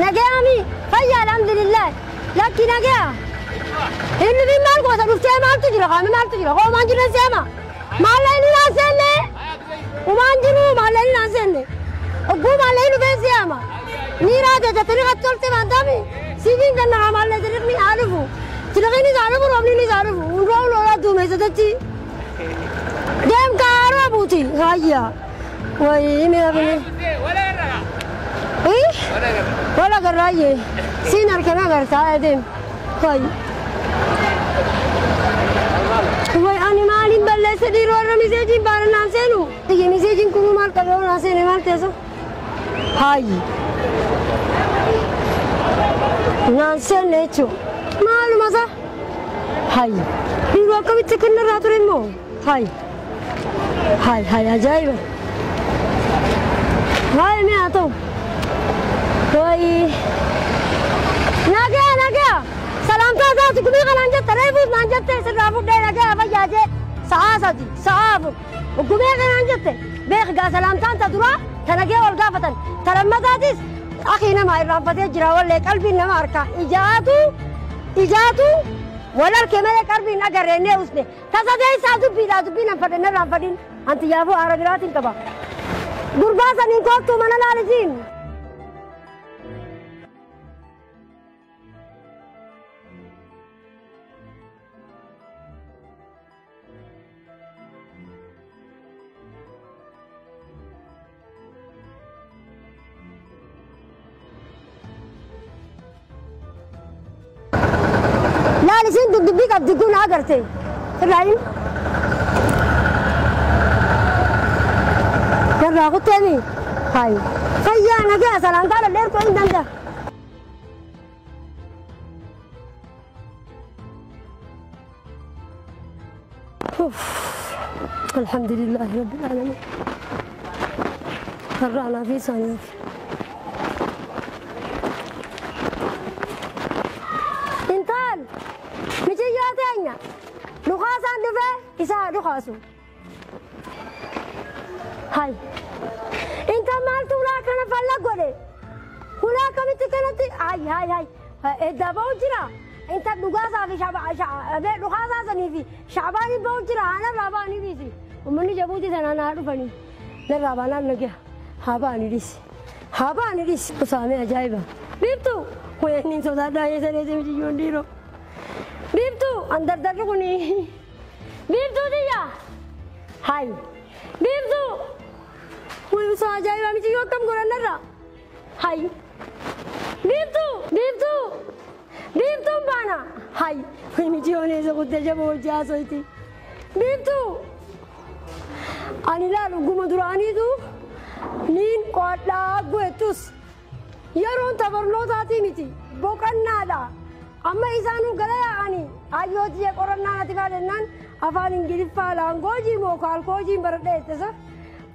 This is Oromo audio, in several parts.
Nagayaami fayyaa alhamdulillah. Lakki nagaya. Inni fi maal goota dhuftee maaltu jira qaami maaltu jira hoomaan jiran seema. Maallaqni naan seenne. Umaan jiru maallaqni naan seenne. Ogguu maallaqni dhufee seema. Niiraa jecha tiriqa tolte maantami. Sibiin kan nama maallaqni tiriqni haa dhufu. Tiriqni isaa dhufu roobni isaa dhufu. Hundoo lola duumessitetti. Deem kaaroo buuti. Hayya. Wayii mi'a bini. Wala garraayyee. Siin harkana agartaa deem. Hayya. Way ani maaliin balleesse dhiiroo irra miseejiin baana naan seenu. Miseejiin kun maal qabee naan seene maal teessa? Hayyi. Naan seenne jechuun maaluma isaa? Hayyi. Dhiiroo akkamitti kennarraa ture immoo? Hayyi. Hayyi hayyi ajaa'iba. Hayyi mi'a ta'u. Wayi. Nagaa nagaa. Salaamtaa taatu gumii kanaan jette reefuus naan jette sirraa fudhee nagaa fayyaa jee sa'aa 3 sa'aa 4 gumii kanaan jette beek gaa salaamtaan ta duraa ta nagee wal gaafatan ta lammataatis akii nama irraanfatee jira wallee qalbiin nama harkaa ijaatu ijaatu wal harkee malee qalbiin agarreennee usne ta sadee isaa dubbiidhaa dubbiin an fadhe narraan fadhin anti yaafuu aara biraatiin qaba gurbaa saniin koottuu mana laalisiin. Laalisiin dudubbii qabdi kun agarte. Irraayin. Irraa kutteemi. Hayi. Fayyaa nagaa salaamtaa lalleerkoo hin danda'a. الحمد لله رب العالمين. فرعنا في ثانية. انتال مجيء تانية لقاسان دفع إسا لقاسو هاي انت مالتو لا كان فلا قولي ولا كمت كانت هاي هاي هاي إذا بوجرا انت لقاسا في شعب لقاسا سني في شعباني بوجرا أنا راباني بيسي ومني جبوتي سنا نعرفني نرابانا نجا هاباني ليس هاباني ليس وسامي عجيبة بيبتو وين صدادا يسري سمجي يونديرو بيبتو اندر دركوني بيبتو ديا هاي بيبتو وين ساجاي مامي يو كم غورنرا هاي بيبتو بيبتو بيبتو بانا هاي وين مجيوني زغوت جبو جاسويتي بيبتو ani laalu guma duraaniitu niin qo'adhaa guetus yeroon tabarnootaatii miti boqonnaadha amma isaanuu gara yaa'anii ayyootiye qorannaa natti faadhennaan afaan ingiliffaa laangoojii moo kaalkoojiin baradhee ittisa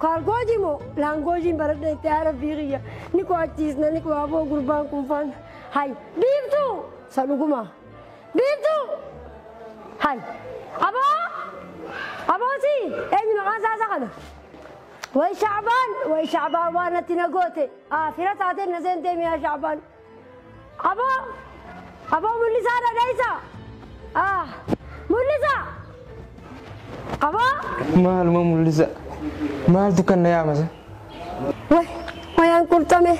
kaalkoojii moo laangoojiin baradhee itti yaa rabbii kiyya ni qo'achiisna ni qo'aafoo gurbaan kun faan hay biiftuu sadhuguma biiftuu hay aboo أبوسي إني مقاس أسخنه وي شعبان وي شعبان وانا تنقوتي في رتعتين نزين تيمي يا شعبان أبو أبو مليسا ليسا مليسا أبو مال مليسا مال تكن يا مسا وي وي أنكر تمي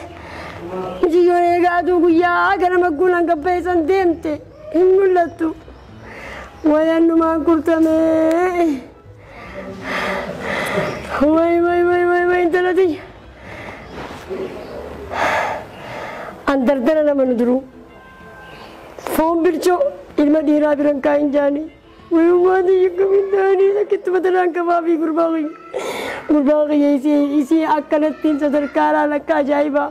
مجيوني قادو قيا أنا مقول أنك بيسان ديمتي إن وين ما قلت وي وي وي وي وي انت لدي اندردنا لما ندرو فون برجو المدينة برنكاين جاني ويوادي يكمل داني كنت مثلا كبابي قرباغي قرباغي يسي يسي أكلتين صدر كارا لك جايبا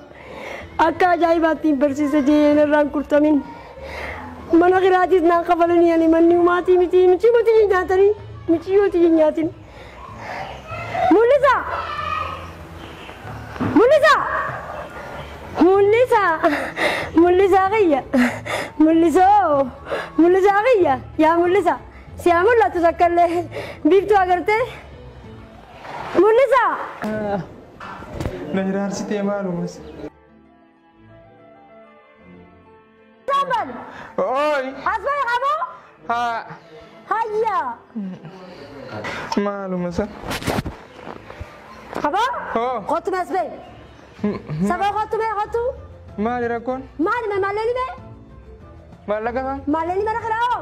أكا جايبا تين برسي سجين الران كرتمين mana kiraatis naan kafalanii ani manni umaatii miti michi mati nyaatanii michi yooti nyaatin. Mul'isa! Mul'isa! Mul'isa! Mul'isaa kiyya! Mul'isoo! Mul'isaa kiyya! Yaa mul'isa! Si haa mul'atu takkallee biiftuu agartee? Mul'isa! Na hiraarsitee maalumas. As bahi qaboo. Haa. Hayya. Maaluma san. Qaboo. Hoo. Kottu mee as bahi. Saboo kottu mee kottu. Maali rakkoon? Maali mee maalleen mee? Maallaqa faa? Maalleen mana kana hoo?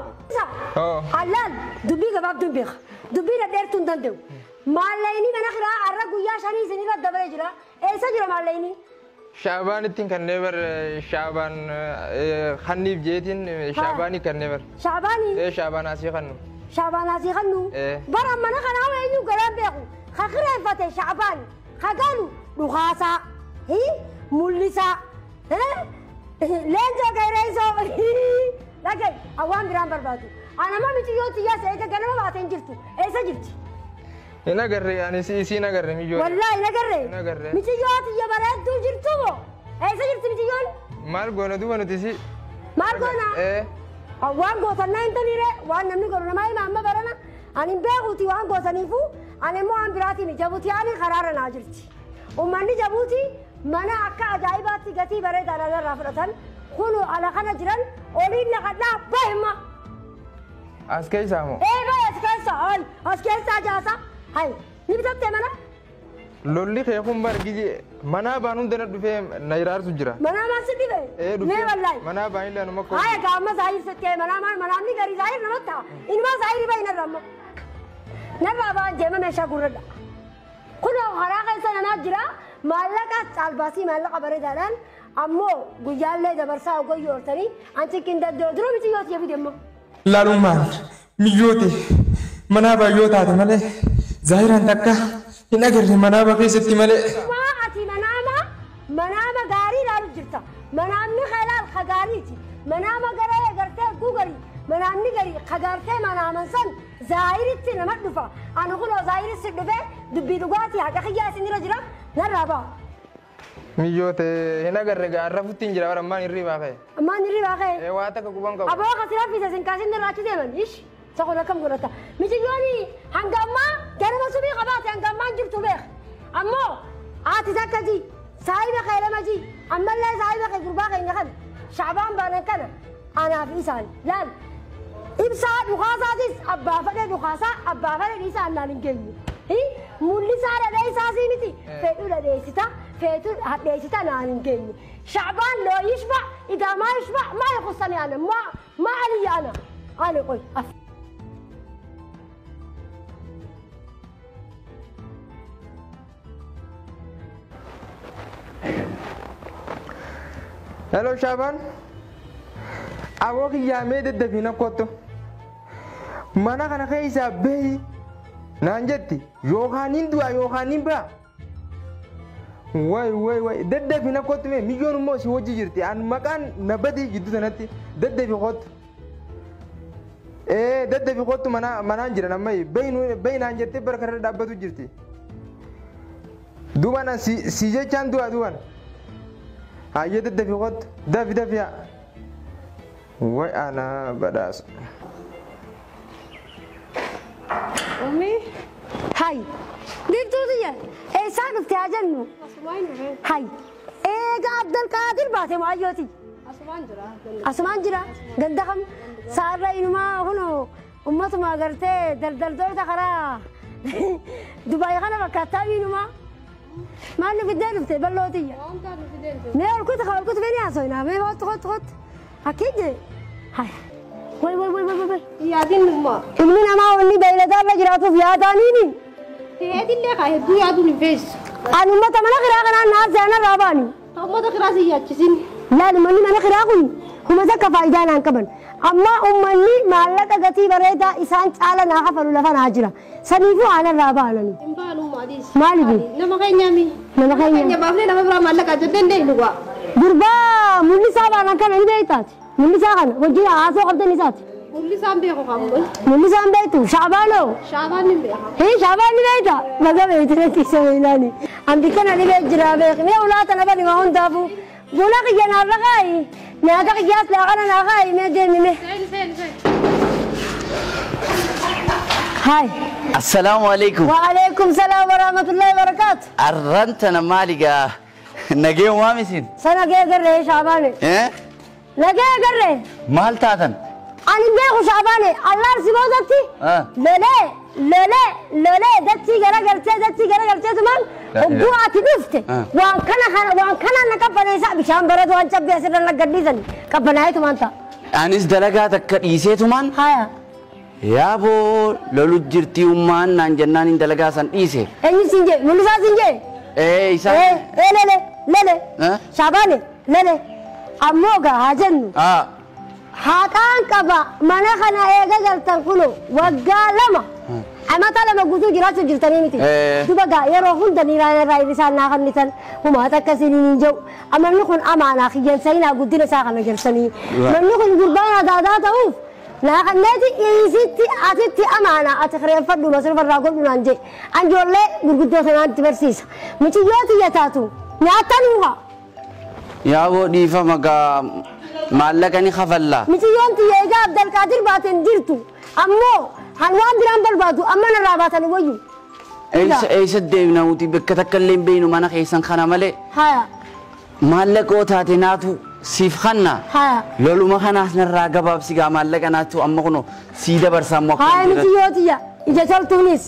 Hoo. Allaal dubbii gabaabduun beeka. Dubbii dhadheertuu hin danda'u. Maalleen mana kana har'a guyyaa 5 isinirra dabalee jira. Eessa jira maalleen? Shaabaan ittiin kanneen bar Shaabaan kanniif jeetiin Shaabaanii kanneen bar. Shaabaanii? Ee Shaabaan asii kannu. Shaabaan asii kannu? Ee. Bara mana kana hoo eenyu galaan beeku. Ka kireeffate Shaabaan. Ka galu dhukaasaa. Mul'isaa. Leencoo qeerreessoo. Dhaga'i awwaan biraan barbaadu. Anama miciyyoo xiyyaa eega ganama baatee hin jirtu. Eessa jirti? Hin agarre ani isiin agarre miyyoo. Wallaahi hin agarre. Hin agarre. Miciyyoo xiyya bareedduu jirtu moo? Eessa jirti miciyyoon? Maal goona duuba nuti si? Maal goona? Ee. Waan gootannaa hin taniire waan namni godhu namaa hima amma barana. Ani hin beekuuti waan gootaniifu ani immoo waan biraatiin Jabuutii ani karaarra naa jirti. Uummanni Jabuutii mana akka ajaa'ibaatti gatii bareedaadhaan irraa fudhatan kun ala kana jiran oliin naqadhaa bahima. As keessaa moo? Ee bahe as keessa hay as keessaa jaasa hay ni bitattee mana? Lolli kee kun bar gijee manaa baan hunda na dhufee na iraarsu jira. Manaa maal si dhibe? Ee dhufee. Mee wallaahi. Manaa baan illee anuma koo. Haya gaama zaayir sittee manaa maal manaamni garii zaayir namatti ta'a. Inumaa zaayiri bahi narra amma. Narraa ba'an jeema meeshaa gurradha. Kunoo karaa keessa namaa jira. Maallaqa caalbaasii maallaqa bareedaadhaan ammoo guyyaallee dabarsaa ogoyyoo ooltanii anci qindaddoo dura miti yoo siya fide immoo. Laalummaan miyyooti manaa baay'oo taate malee zaayiraan takka hin agarre manaaba keessatti malee. Maa ati manaama manaama gaarii ilaalu jirta. Manaamni khelaal ka gaariiti. Manaama garee gartee gugarii manaamni garii ka gartee manaaman san zaayiritti nama dhufa. Ani kunoo zaayiritti dhufe dubbii dhugaatii haqa kiyyaa isinirra jira narraa ba'a. Miyyoota hin agarre gaarra futtiin jira bara ammaan hirribaa ka'e. Ammaan hirribaa ka'e. Ee waa takka quban qabu. Aboo kasi raffisa sin kaasin irraa achi deeman ish isa kun akkam godhata. Miciyyooni hanga ammaa ganama subii qabaate hanga ammaa hin jirtu beek. Ammoo haati takka ji saahiba kee lama ji ammallee saahiba kee gurbaa keenya kana Shaabaan baanan kana anaaf isaan laal. Ibsaa dhukaasaatis abbaa fedhe dhukaasaa abbaa fedhe dhiisaa annaan hin geenye. Mul'isaa dhadheessaasii miti fedhuu dhadheessita feetu hadheessita naan hin geenye. Shaabaan loo yishba idaa maa yishba maa yaqussani ana maa aliyya ana ani qoy. Hello Shaabaan. Aboo kiyyaamee daddafiin akkottu. Mana kana keessaa bahi naan jetti yookaan hin du'a yookaan hin ba'a. Way way way daddafiin akkottu mee miyyoon immoo si wajji jirti an maqaan na badii jidduu sanatti daddafi kottu. Ee daddafi kottu manaan jiran amma bahi naan jettee bara kanarra dhaabbatu jirti. Duuba si jechaan du'a duuban. Hayyee daddafi kottu dafi dafi haa. Way ana badhaasa. Ummi. Hay. Biiftuu tiyya eessaa dhufte haa jennu? Asumaan dhufe. Hay. Eega Abdulqaadir baate mu'ayyooti. Asumaan jira. Asumaan jira. Ganda kam saarra inumaa kunoo ummatuma agartee daldaltoota karaa Dubaay kana fakkaattaa inumaa. Maal nu fiddee dhufte bal'oo tiyya? Waan kaan nu fiddee dhufte. Mee ol kutu ol kutu beni haasofnaa mee kottu kottu kottu. Akkii Hay. Way way way way way. Yaadin nummaa. Ilmi namaa wanni beeyladaa irra jiraatuuf yaadaaniini. Heedillee kaa hedduu yaaduun hin feesisu. Ani uummata mana kiraa kanaan naaf seenan irraa baani. Uummata kiraa si yaachisin. Laal uummanni mana kiraa kun humna takka faayidaa naan qaban. Amma uummanni maallaqa gatii bareedaa isaan caala naa kafalu lafa naa jira. Saniifuu aanan irraa baanani. Hin baanu maaliis? Maaliif? Nama keenyaami. Nama keenya. Keenya baafnee nama biraa maallaqa jennee hin deemnu waa. Gurbaa mul'isaa baanan kana ni beektaati. Mul'isaa kana wajjin haasoo qabdan isaati. Mul'isaan beeku qabu. Mul'isaan beektu Shaabaanoo. Shaabaan ni beeka. Hii Shaabaan ni beekta. Baga beekti natti isa beeknaani. Ambi kana ni beek jira beek. Mee ulaata na bani waa hundaafuu. Buna kiyya naaf laqaayi. Nyaata kiyyaas laaqana naa kaayi mee deemi mee. Seeni seeni seeni. Haay. Assalaamu alaikum. Wa alaikum salaam wa rahmatullahi wa barakaatu. Arrantana maaligaa nagee waamisin? Sana gee garree Shaabaane. Eh? Nagee garree. Maal taatan? Ani beeku Shaabaane Allaar si boodatti Ah. lolee lolee lolee dachii garagalchee dachii garagalchee tumaan hogguu ati dhufte Ah. waan kana kana waan kana na qabbaneessa bishaan baratu waan cabbii asirra na gadhiisan qabbanaa'ee tumaan ta'a. Anis dalagaa takka dhiiseetumaan Haya. yaaboo lolu jirtii ummaan naan jennaan hin dalagaa san dhiise. Eenyu siin jee mul'isaa siin jee. Ee isaan. Ee ee lele lele. Eh? Shaabaane lele. Ammoo gaa haa jennu. Ah. Haqaan qaba mana kana eega galtan kuno waggaa 2 amata 2 guutuu jiraachuu jirtanii miti. Eh. Duba gaa yeroo hunda niiraan irraa isaan naa kennitan humaata akkasiin hin jiru. Amanni kun amaanaa kiyyansanii guddina isaa kana galchanii. Manni kun gurbaan adaadaa ta'uuf naa kanneeti isitti asitti amaanaa ati kireeffadhu masirfa irraa godhu naan jee. Anjoollee gurguddoo sanaan itti barsiisa. Muciyyoo tiyya taatu nyaatanuuha. Yaaboo dhiifama gaa maallaqa ni kafallaa. Mucayyoon tiyya egaa Abdalqaadir baateen jirtu ammoo han waan biraan barbaadu amma narraa baatanii wayyu. Eessa eessa deemna nuti bakka takka illee hin beeknu mana keessan kana malee Haya maallaqoo taate naatu siif kanna. haya Loluma kanaas narraa gabaabsi gaa maallaqa naatu amma kuno sii dabarsa ammoo akka haya hin jirre. mucayyoo tiyya ija toltuunis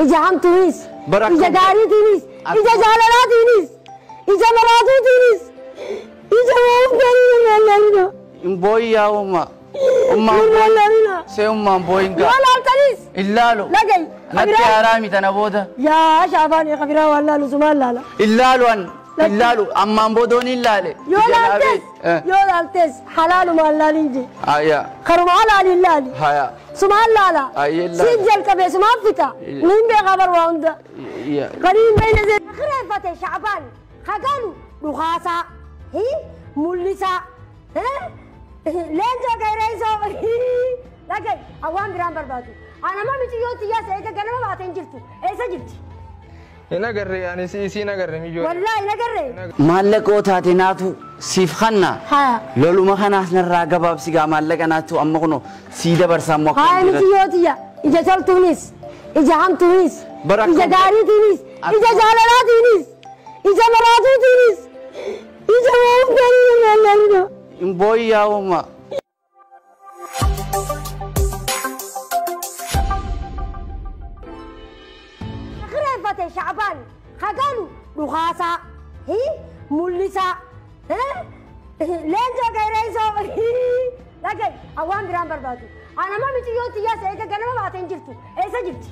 ija hamtuunis Bara ija akkam- gaariitiinis ija jaalalaatiinis ija maraatuutiinis ija waan Hin booyi yaa umma. Ummaan booyi. See ummaan booyin gaa. Yoo laaltanis Illaalu. lagay Natti haraami tana booda. yaa shaabaan kabiraa waan laalu sumaan laala. Illaalu an. Illaalu ammaan boodoon illaale. Yoo Ija laaltes dhaabee. Eh. yoo laaltes halaalumaan laalin jee. Haya. Karuma halaaliin laali. Haya. Sumaan laala. Ayyee laala. Siin jalqabe sumaan fita. Niin beekaa bar waa hunda. Ya. Kaniin beeyna seen. Kireeffate Shacbaan hagalu dhukaasaa mul'isaa leencoo qeerreessoo dhaga'i waan biraan barbaadu. Anama mucayyoo tiyyaas eega ganama baateen jirtu eessa jirti? Hin agarre ani isiin agarre miyyoo. Wallaahi hin agarre. Maallaqoo taate naatu siif kanna. Haya. Loluma kanaas narraa gabaabsi gaa maallaqa naatu amma kuno sii dabarsa ammoo akka Haya hin jirre. mucayyoo tiyya ija toltuunis ija hamtuunis Bara ija akkam- gaariitiinis ija jaalalaatiinis ija maraatuutiinis ija waan Hin booyi yaa umma. Kireeffate Shacbaan hagalu dhukaasaa mul'isaa leencoo qeerreessoo dhaga'i waan biraan barbaadu. Anama mucayyoo tiyyaas eega ganama baateen jirtu eessa jirti?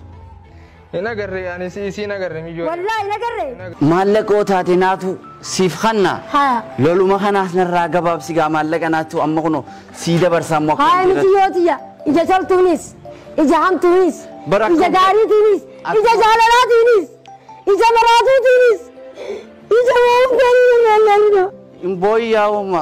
Hin agarre ani isiin agarre miyyoo. Wallaahi hin agarre. Maallaqoo taate naatu siif kanna. Haya. Loluma kanaas narraa gabaabsi gaa maallaqa naatu amma kuno sii dabarsa ammoo akka Haya hin jirre. mucayyoo tiyya ija toltuunis ija hamtuunis Bara ija akkam- gaariitiinis ija jaalalaatiinis ija maraatuutiinis ija waan Hin booyi yaa umma.